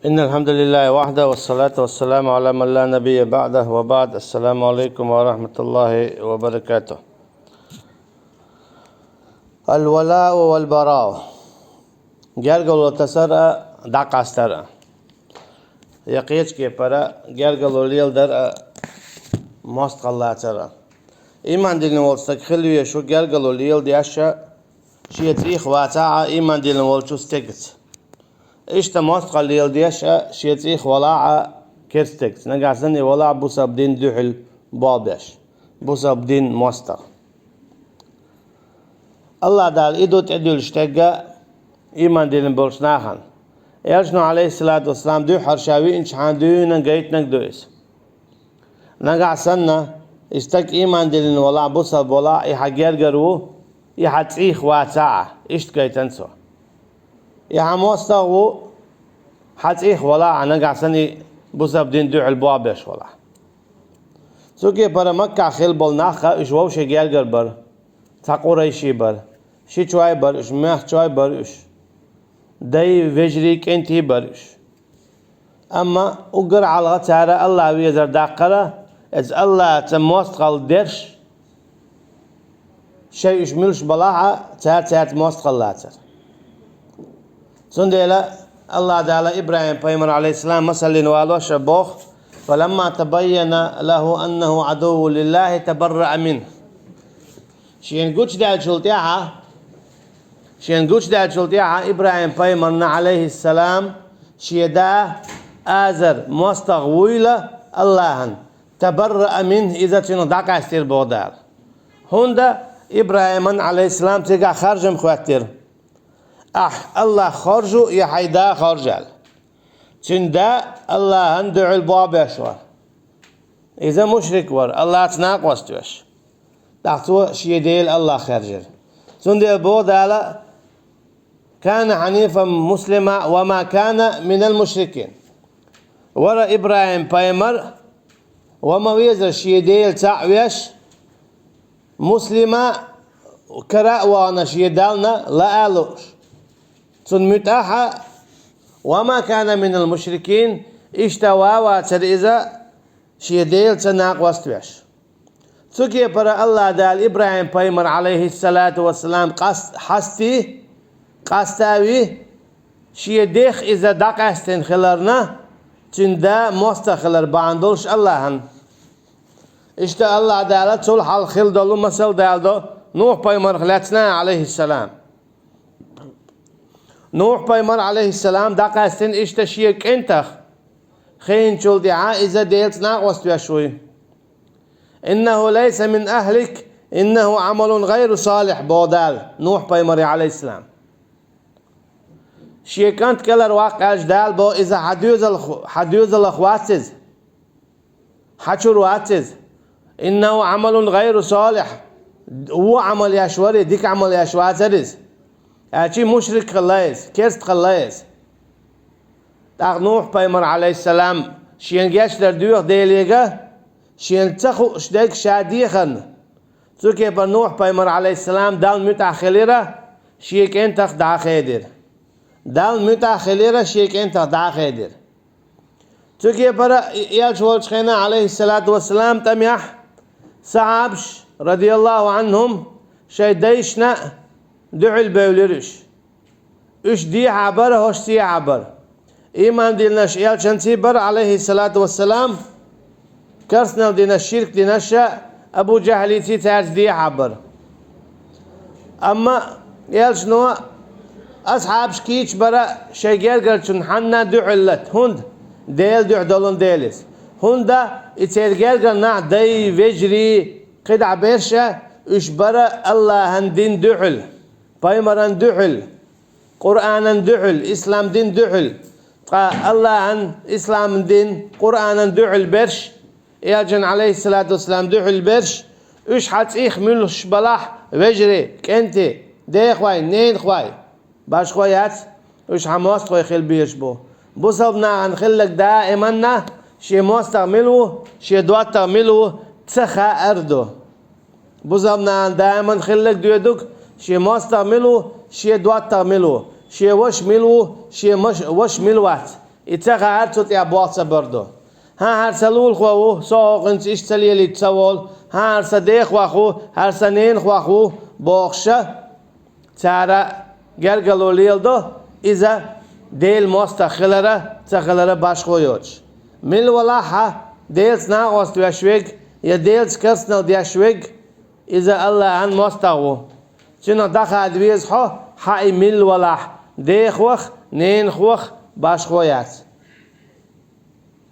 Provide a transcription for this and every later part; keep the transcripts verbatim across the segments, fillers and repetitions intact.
إن الحمد لله وحده والصلاة والسلام على من لا نبي بعده وبعد. السلام عليكم ورحمة الله وبركاته. الولاء والبراء. Гергарло тасар а, дӀакъастар а. Я кхечу кепара гергарло леладар а, мостагӀалла лацар а. Ийман диллина волчу стаг хила везаш ву гергарло леладеш а, шен цӀийх вацахь а ийман диллина волчу стегаца. Иштта мостагӀалла леладеш а, шен цӀийх валахь а керстегаца. Нагахь санна и валахь бусалба дин дуьхьал болх беш. Бусалба дин мостагӀа. АллахӀ Дала и ду тӀедуьллуш стегга ийман диллина болчу нахана. Элчано, Ӏалайхиссалату вассалам, дуьххьара ша веъначхьана дуьйна гайтинарг ду иза. Нагахь санна, и стаг ийман диллина валахь, бусалба валахь, и хьан гергара ву, и хьан цӀийх вацахь а, иштта гайтина цо. И хьан мостагӀа ву, хьан цӀийх валахь а, нагахь санна и бусалба дин дуьхьал болх беш валахь. Цу кепара Маккахь хилла болу нах а, уьш вовшийн гергара бара. Цхьа къурайши бара, ши чой бара уьш, моьтту чой бара уьш, дай, вежарий, кӀентий бара уьш. Амма уггар хьалха цара АллахӀ везар даккхара, иза АллахӀаца мостагӀалла дерш, шайн уьш муьлш балахь а, цара цаьрца мостагӀалла лацара. Цундела АллахӀ Дала ИбрахӀим-пайхамар, Ӏалайхиссалам, масал дина валош а боху: «فلما تبين له أنه عدو لله تبرأ منه». Шена гучудаьллачул тӀаьхьа, шена гучудаьллачул тӀаьхьа ИбрахӀим-пайхамарна, Ӏалайхиссалам, шен да Азар мостагӀа вуйла АллахӀан, «تبرأ منه», иза цуьнах дӀакъаьстира боху Дала. ХӀунда ИбрахӀиман, Ӏалайхиссалам, цигахь харжам хӀоьттира: «Ахь АллахӀ хоржу я хьайн да хоржу?» – аьлла. Цуьнан да АллахӀан дуьхьал болх беш вара. Иза мушрик вара, АллахӀаца накъост веш. ТӀаккха цо шен дела АллахӀ хаьржира. Цундела боху Дала: «كان حنيفا مسلما وما كان من المشركين». Вара ИбрахӀим-пайхамар, ва ма везара шен дела цхьаъ веш, муслима, кара а вахана шен Далла лаа а лууш, цунна муьтӀахь а, «وما كان من المشركين», иштта ва а вацара иза шен делаца накъост веш. Цу кепара АллахӀ Дала ИбрахӀим-пайхамар, Ӏалайхиссалату вассалам, къаст-, хьастий, къаста а вий, шен дех иза дӀакъаьстина хиларна, цуьнан да мостагӀа хилар бахьана долуш АллахӀан. Иштта АллахӀ Дала цул хьалха хилла долу масал даладо Нухь-пайхамарх лаьцна, Ӏалайхиссалам. Нухь-пайхамар, Ӏалайхиссалам, дӀакъаьстина иштта шен кӀентах, хиъначул тӀаьхьа иза делаца накъост веш вуй. «إنه ليس من أهلك، إنه عمل غير صالح», – боху Дала Нухь-пайхамаре, Ӏалайхиссалам. Шен кӀант кӀелхьарваккха аьлча, Дала боху: «Иза хьан доьзалх-, хьан доьзалх вац иза. Хьан чуьра вац иза. إنه عمل غير صالح». Вон Ӏамал еш вара, дика Ӏамал еш вацара иза. Аьлча мушрик хилла иза, керста хилла иза. ТӀаккха Нухь-пайхамар, Ӏалайхиссалам, шена гечдар доьху Деле, шена ца хууш дерг ша дехарна. Цу кепара Нухь-пайхамар, Ӏалайхиссалам, Далла муьтӀахь хилира, шен кӀентах дӀа а хедира. Далла муьтӀахь хилира, шен кӀентах дӀа а хедира. Цу кепара и-, элча волчу хенахь, Ӏалайхиссалату вассалам, тӀамехь сахьабаш, радияллаху Ӏанхум, шайн дайшна а дуьхьал бевлира уьш. Уьш дехьа бара, хӀорш сехьа бара. Ийман диллинарш элчанций бара, Ӏалайхиссалату вассалам, керстанал динарш, ширк динарш а, Абу ЖахӀлиций цаьрца дехьа бара. Амма элчано асхьабаш кийча бара шайн гергарчунна хьанна дуьхьал лата, хӀунда Делан дуьхьа долун дела иза. ХӀунда и церан гергара нах, дай, вежарий, кхидӀа берш а, уьш бара АллахӀан дин дуьхьал, пайхамаран дуьхьал, Къуръанан дуьхьал, ислам дин дуьхьал. Ткъа АллахӀан, ислам дин, Къуръанан дуьхьал берш, элчан, Ӏалайхиссалату вассалам, дуьхьал берш, уьш хьан цӀийх муьлш балахь, вежарий, кӀентий, дехой, ненахой, башхо яц, уьш хьан мостагӀой хила безаш бу. Бусалба нахана хилларг даиманна шен мостагӀа мила ву, шен доттагӀа мила ву ца хаар ду. Бусалба нахана даиман хилларг доьдург шен мостагӀа мила ву, шен доттагӀа мила ву, шен ваша мила ву, шен маш-, ваша мила вац. И ца хаьара, цу тӀехь болх ца бар ду. ХӀан, хӀара сан лулахо ву, со хӀокхуьнца иштта ца лелийча ца волу, хӀан, хӀара сан дехох ву, хӀара сан ненахох ву, бохуш, цара гергарло леладо, иза Делан мостагӀа хилар а, ца хилар а башхо йоцуш. Мила валахь а, Делаца накъост веш верг я Делаца керстанал деш верг, иза АллахӀан мостагӀа ву. Цуьнах дӀахада веза хьо, хьан и мила валахь, дехох, ненахох башхо яц.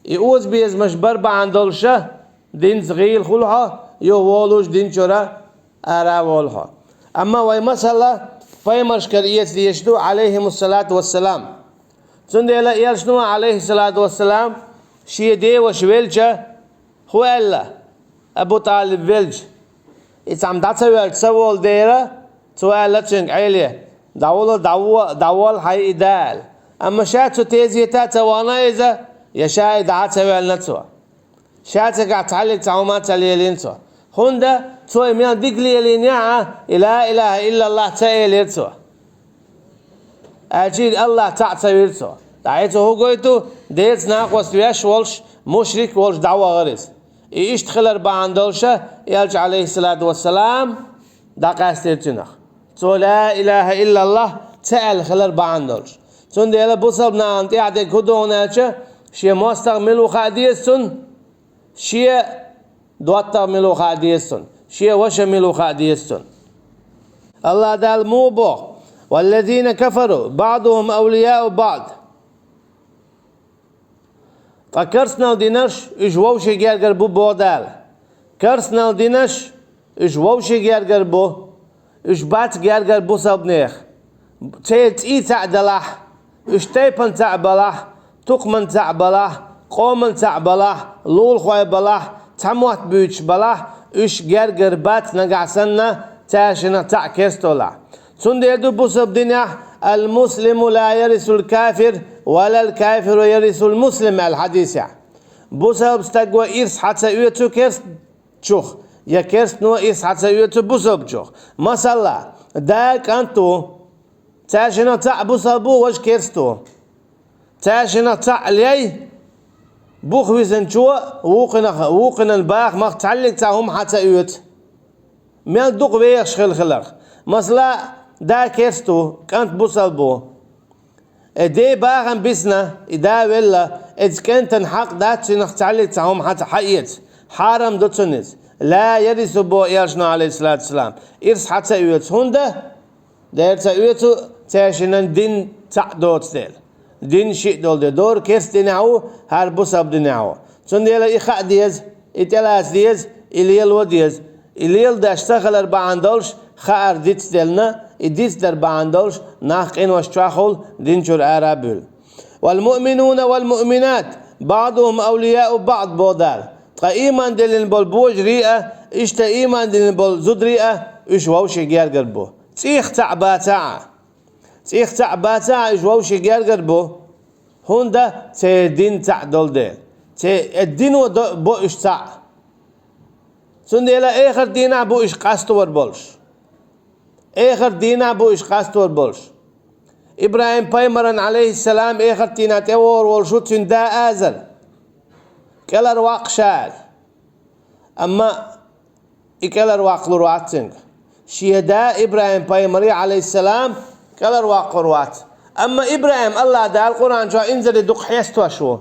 И озабезамаш бар бахьана долуша динца гӀийла хуьлу хьо, юха волуш дин чуьра ара а волу хьо. Амма вай масала пайхамаршкара эца дезаш ду, Ӏалайхимуссалату вассалам. Цундела элчано, Ӏалайхиссалату вассалам, шен деваша велча, хӀун аьлла? Абу ТӀалиб велча, и цхьамма дӀа ца воьлча ца волу дера, цо аьлла цуьнга: «Ӏеле, дӀавала, дӀаво-, дӀаволла хьайн и да», – аьлла. Амма ша цу тезета ца вахана иза, я ша и дӀа а ца воьллина цо. Ша цигахь цхьаьллиг цхьа хӀума а ца лелийна цо. ХӀунда цо и мел дика лелийна яхь а, и ла илаха иллаллахӀ ца элира цо. Аьлча и АллахӀ цхьаъ ца вира цо. ТӀаккха цо хӀун гойту? Делаца накъост веш волуш, мушрик волуш дӀавахара иза. И иштта хилар бахьана долуша, элча, Ӏалайхиссалату вассалам, дӀакъаьстира цуьнах. Цо ла илаха иллаллахӀ ца аьлла хилар бахьана долуш. Цундела бусалба нахана тӀехь дерг хӀун ду хьуна аьлча, шен мостагӀа мила ву хаа деза цунна, шен доттагӀа мила ву хаа деза цунна, шен ваша мила ву хаа деза цунна. АллахӀ Дала муха боху: «Валлазина кафару баӀдухум авлияу баӀд». Ткъа керстанал динарш, уьш вовшийн гергара бу, боху Дала. Керстанал динарш, уьш вовшийн гергара бу, уьш бац гергара бусалбанех. Церан цӀий цхьаъ далахь, уьш тайпана цхьаъ балахь, тукхаман цхьаъ балахь, къоман цхьаъ балахь, лулахой балахь, цхьа мотт буьйцуш балахь, уьш гергара бац нагахь санна, цаьршиннах цхьаъ керста волахь. Цундела ду бусалба динехь: «Ал-муслиму ла ярисул кафир, ва лал кафиру ярисул муслим», – аьлла хьадисехь. Бусалба стага ирс хьа ца оьцу керстачух, я керстано ирс хьа ца оьцу бусалбачух. Масала, да кӀант ву, цаьршиннах цхьаъ бусалба ву, важа керста ву. Цаьршиннах цхьаъ лей, бух висинчо вукхунах, вукхунан бахамах цхьаьллиг цхьа хӀума хьа ца оьцу. Мел дукха вехаш хила хиларх. Масала, да керста ву, кӀант бусалба ву. Э, ден бахам бисна, и да велла, эцу кӀентан хьакъ дац цуьнах цхьаьллиг цхьа хӀума хьа ца хьаэца. Хьарам ду цунна иза. Ла ярису, боху элчано, Ӏалайхиссалату вассалам, ирс хьа ца оьцу. ХӀунда? Дера ца оьцу, цаьршиннан дин цхьаъ доцу дела. Дин шиъ долу де. Дора керста динехь ву, хӀара бусалба динехь ву. Цундела и хаа деза, и тӀелаца деза, и лело деза. И леладеш ца хилар бахьана долуш, хаар дицделла, и дицдар бахьана долуш, нах къинош чохь хуьлу, дин чуьра ара а буьллу. «Вал муъминуна вал муъминат, баъдухум авлияу баъд», – боху Дала. Ткъа ийман диллина болу божарий а, иштта ийман диллина болу зударий а, уьш вовшийн гергара бу. ЦӀих цхьаъ бацахь а. ЦӀих цхьаъ бацахь а, уьш вовшийн гергара бу. ХӀунда? Церан дин цхьаъ долу дела. Церан дино до-, бо уьш цхьаъ. Цундела эхарт дийнахь бу уьш къастор болуш. Эхарт дийнахь бу уьш къастор болуш. ИбрахӀим-пайхамаран, Ӏалайхиссалам, эхарт дийнахь тӀевогӀур волуш ву цуьнан да азар. КӀелхьарваккха ша аьлла. Амма и кӀелхьарваккха лур вац цуьнга. Шен да ИбрахӀим-пайхамаре, Ӏалайхиссалам, кӀелхьарваккхур вац. Амма ИбрахӀим АллахӀ Дала Къуръан чохь инзаре дукха хьестош ву.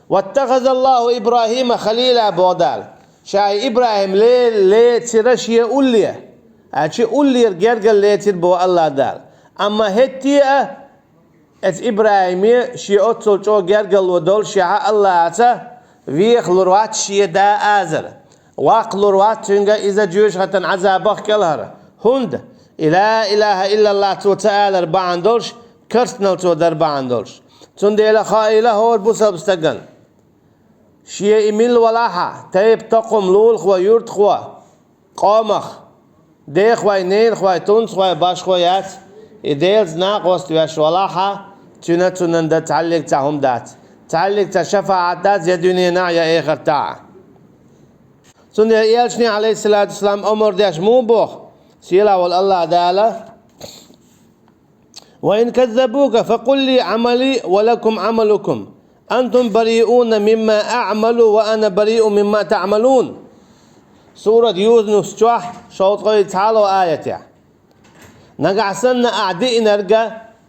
«Ваттахазаллаху ИбрахӀима халила», – боху Дала. Ша и ИбрахӀим ле-, лецира шен улле. Аьлча уллера гергара лецира боху АллахӀ Дала. Амма хӀетте а, эцу ИбрахӀиме шен оццул чӀогӀа гергарло доллушехь а АллахӀаца веха лур вац шен да азар. Ваккха лур вац цуьнга иза жоьжахатан Ӏазабах кӀелхьара. ХӀунда? И ла илаха иллаллахӀ цо ца алар бахьана долуш, керстанал цо дар бахьана долуш. Цундела хаийла хӀора бусалба стагана: шен и милла валахь а, тайпа, токхам, лулахо, юьртахо, къомах, дехой, ненахой, тунцхой, башхо яц, и Делаца накъост веш валахь а, цуьнан, цуьнан дан цхьаьллиг цхьа хӀума дац. Цхьаьллиг цхьа шафаӀат дац я дуьненахь, я эхартахь. Цундела элчане, Ӏалайхиссалату вассалам, омар деш муха боху сийлахь волу АллахӀ Дала: «Ва ин каззабука, факъул ли Ӏамали ва лакум Ӏамалукум». أنتم بريئون مما أعمل وأنا بريء مما تعملون. Сурат Юнус чохь шовзткъе цхьалгӀа аятехь. Нагахь санна ахь диънарг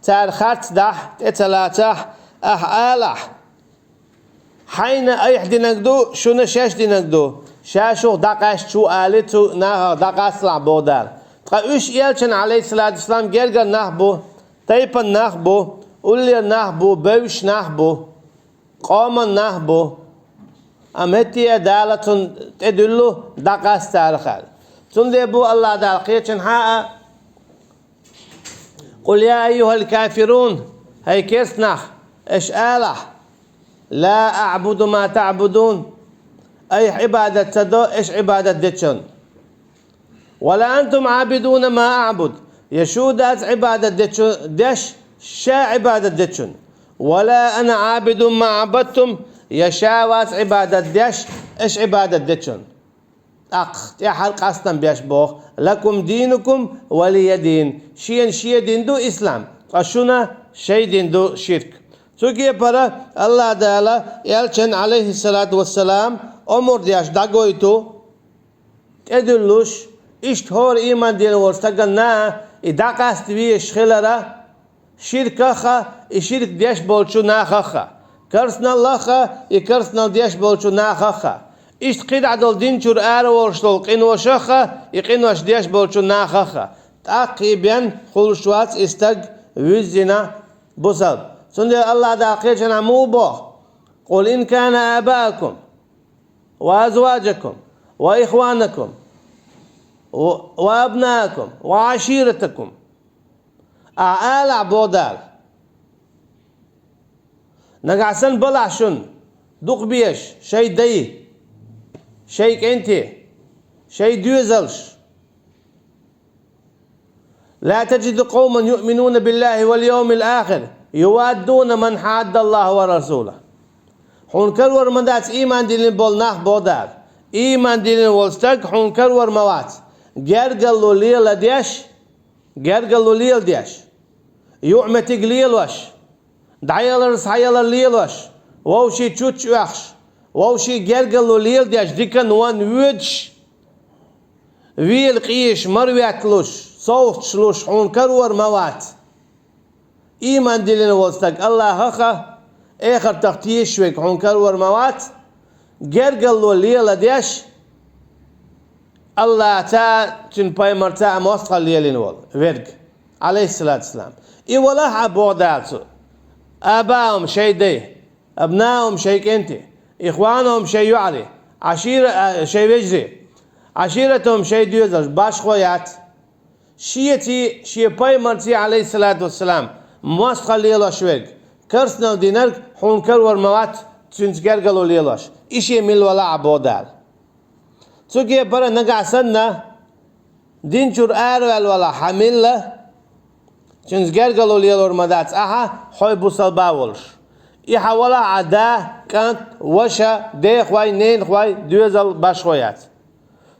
цара харц дахь, тӀе ца лацахь, ахь алахь: «Хьайна айхьа динарг ду, шуна шаьш динарг ду, ша шух дӀакъаьсташ ву», — алий, цу нахах дӀакъасталахь, боху Дала. Ткъа уьш элчан, Ӏалайхиссалату вассалам, гергара нах бу, тайпана нах бу, уллера нах бу, бевзаш нах бу, къоман нах бу. Амма хӀетте а Дала цунна тӀедуьллу, дӀакъаста царах аьлла. Цундела бу АллахӀ Дала кхечанхьа а: «قل يا أيها الكافرون», хӀай керста нах, аша алахь: «لا أعبد ما تعبدون», айхьа Ӏибадат ца до, аша Ӏибадат дечун. «ولا أنتم عابدون ما أعبد», я шу дац Ӏибадат дечу-, деш, ша Ӏибадат дечун. «ولا أنا عابد ما عبدتم», я ша вац Ӏибадат деш, аша Ӏибадат дечун. ТӀаккха тӀаьхьара къастам беш боху: «لكم دينكم ولي دين», шена шен дин ду ислам, ткъа шуна шайн дин ду ширк. Цу кепара АллахӀ Дала элчан, Ӏалайхиссалату вассалам, омра деш дӀагойту, тӀедуьллуш, иштта хӀора ийман дина волчу стаганна и дӀакъаста везаш хилара, ширках а, и ширк деш болчу нахах а, керстаналлах а, и керстанал деш болчу нахах а, иштта кхидӀа долу дин чуьра ара волуш долу къиношах а, и къинош деш болчу нахах а, тӀаккха и бен хуьлуш вац и стаг вуьззина бусалба. Цундела АллахӀ Дала кхечанхьа муха боху: «قل إن كان آباؤكم وأزواجكم وإخوانكم و-، وأبناؤكم وعشيرتكم». Ахьа алахь, боху Дала: нагахь санна балахь шуна дукха безаш шайн дай, шайн кӀентий, шайн доьзалш. «لا تجد قوما يؤمنون بالله واليوم الآخر يوادون من حاد الله ورسوله». Хьуна карор ма дац ийман диллина болу нах, боху Дала. Ийман диллина волу стаг хьуна карор ма вац, гергарло леладеш, гергарло леладеш, юкъаметтиг лелош, дӀаялар, схьаялар лелош, вовшийн чучча оьхуш, вовшийн гергарло леладеш, диканна ван воьдуш, вела къийсаш, марветталуш, совгӀаташ луш хьуна карор ма вац. Ийман диллина волу стаг АллахӀах а, эхартах тешаш верг хьуна карор ма вац, гергарло леладеш, АллахӀаца а, Цуьнан пайхамарца а мостагӀалла лелийна волу верг, Ӏалайхиссалату вассалам. И валахь а, боху Дала цу: «آباؤهم», шайн дай, «أبناؤهم», шайн кӀентий, «إخوانهم», шайн йоӀарий, «عشيرة», а, шайн вежарий, «عشيرتهم», шайн доьзалш, башхо яц. Шеца, шен пайхамарца, Ӏалайхиссалату вассалам, мостагӀалла лелош верг, керстанал динарг хьуна карор ма вац, цуьнца гергарло лелош. И шен мила валахь а, боху Дала. Цу кепара нагахь санна дин чуьра араваьлла валахь хьан мила, цуьнца гергарло лелор ма дац ахьа, хьо бусалба волуш. И хьан валахь а да, кӀант, ваша, дехой, ненахой, доьзал, башхо яц.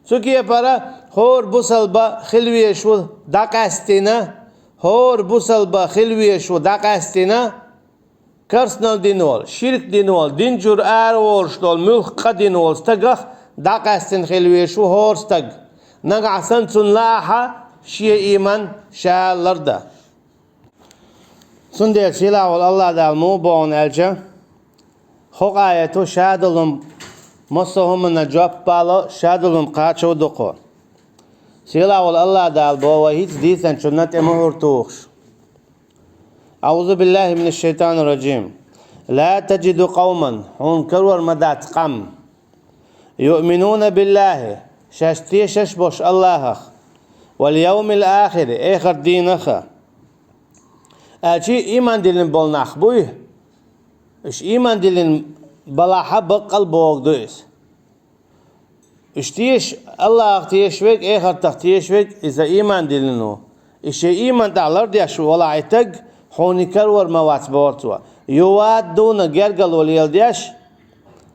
Цу кепара хӀора бусалба хила везаш ву дӀакъаьстина, хӀора бусалба хила везаш ву дӀакъаьстина, керстанал дина волу, ширк дина волу, дин чуьра ара волуш долу муьлхха къа дина волу стагах дӀакъаьстина хила везаш ву хӀора стаг. Нагахь санна цунна лаахьа шен ийман ша лардан. Цундела сийлахь волу АллахӀ Дала муха боху аьлча, хӀокху аято шадолу массо а хӀуманна жоп бало, шадолу кхачо ду кхо. Сийлахь волу АллахӀ Дала боху вай хӀинца дийцинчунна тӀе мухӀар тухуш. أعوذ بالله من الشيطان الرجيم. لا تجد قوما, хьуна карор ма дац къам, يؤمنون بالله, шаьш тешаш болуш АллахӀах, واليوم الآخر, эхарт дийнах а. Аьлча ийман диллина болу нах буй? Уьш ийман диллина балахьа баккъал богу ду иза. Уьш теша, АллахӀах теша верг, эхартах теша верг, иза ийман диллина ву. И шен ийман тӀехь лардеш валахь и таг, хьуна карор ма вац, боху цо. يوادون, гергарло леладеш,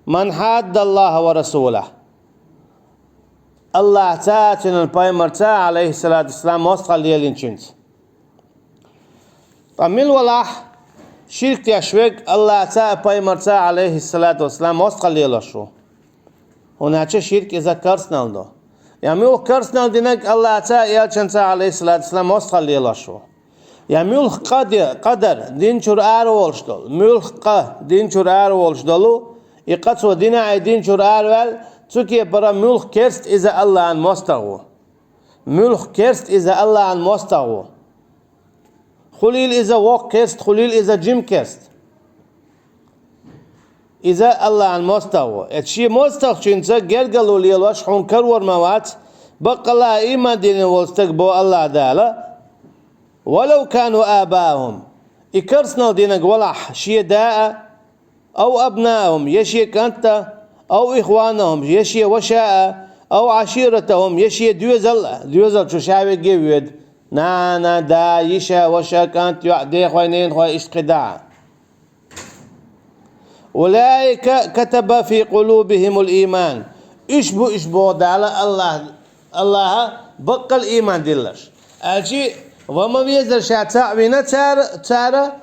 من حاد الله ورسوله. АллахӀаца, Цуьнан пайхамарца, Ӏалайхиссалату вассалам, мостагӀалла лелийначуьнца. Ткъа мила валахь Ширк деш верг Аллахьца а, пайхамарца а, Ӏалайхиссалату вассалам, мостагӀалла лелош ву. ХӀунда аьлча ширк иза керстанал ду. Я муьлхха керстанал динарг Аллахьца а, элчанца а, Ӏалайхиссалату вассалам, мостагӀалла лелош ву. Я муьлхха къа де-, къа дар дин чура ара волуш долу, муьлхха къа дин чура ара волуш долу, и къа цо динехь а, дин чура араваьлла, цу кепара муьлхха керста иза Аллахьан мостагӀа ву. Муьлхха керста иза Аллахьан мостагӀа ву. Хуьлийла иза воккха керста, хуьлийла иза жима керста. Иза Аллахьан мостагӀа ву. Эцу шен мостагӀчуьнца гергарло лелош хьуна карор ма вац, баккъалла а ийман дина волу стаг, бо Аллахьа Дала: «Валав кану абаахум». И керстанал динарг валахь шен да а, ав абнаахум, я шен кӀант а, ав ихванахум, я шен ваша а, ав Ӏаширатахум, я шен доьзал а, доьзал чу ша верг а воьду, нана, да, йиша, ваша, кӀант, йоӀ, дехой, ненахой, иштта кхидӀа а. «Улаика катаба фи къулубихимул ийман». Уьш бу уьш, боху Дала, Аллахь-, Аллахьа баккъал ийман дилларш. Аьлчи, ва ма везара ша цхьаъ вина цара, цара,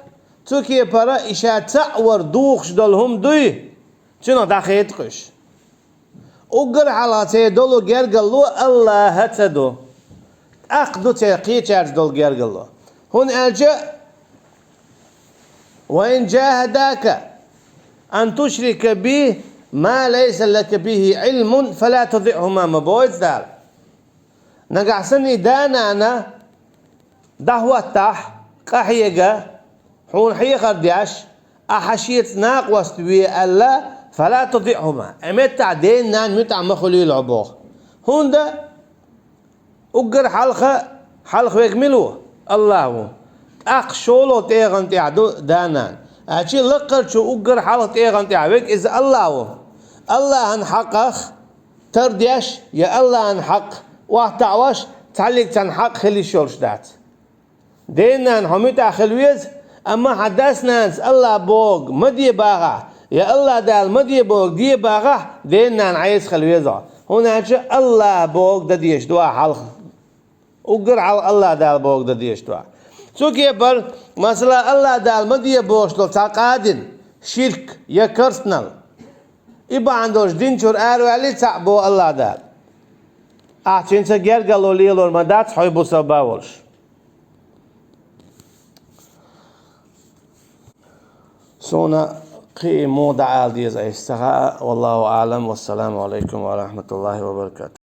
цу кепара и ша цхьаъ вар духуш долу хӀума дуй, цуьнах дӀахейтакх уьш. Уггар хьалха церан долу гергарло Аллахьаца ду. ТӀаккха ду церан кхечаьрца долу гергарло. ХӀунда аьлча: «Ва ин джахадака ан тушрика би ма лайса лака бихи Ӏилмун, фала тутиӀхума», ма боху Дала. Нагахь санна да-нана дӀахӀоттахь, къахьега, хьуна хьехар деш, ахьа шеца накъост ве аьлла, «фала тутиӀхума», и меттехь ден-нанна муьтӀахь ма хуьлийла хьо, боху. ХӀунда уггар хьалха, хьалха верг мила ву? Аллахь ву. ТӀаккха шолгӀа тӀегӀан тӀехь ду да-нана. Аьлчи лакхарчу уггар хьалха тӀегӀан тӀехь верг иза Аллахь ву. Аллахьан хьакъах тардеш я Аллахьан хьакъ охьатаӀош цхьаллиг цхьана хьакъ хила йиш йолуш дац. Ден-нана хьо муьтӀахь хила веза, амма хьан дас-нанас Аллахь бохург ма де бахахь, я Аллахь Дала ма де бохург де бахахь, ден-нана Ӏеса хила веза хьо. ХӀунда аьлча Аллахь бохург дан дезаш ду ахьа хьалха. Уггар хьалха Аллахь Дала бохург дан дезаш ду ахьа. Цу кепара, масала, Аллахь Дала ма де бохуш долу цхьа къа дина, ширк я керстанал, и бахьана долуш дин чуьра араваьллий цхьаъ, боху Аллахь Дала, ахьа цуьнца гергарло лелор ма дац, хьо бусалба волуш. Суна кхин а муха дӀаала деза айса ца хаьа. Валлаху аӀлам. Вассаламу алайкум ва рахматуллахи ва баракатух.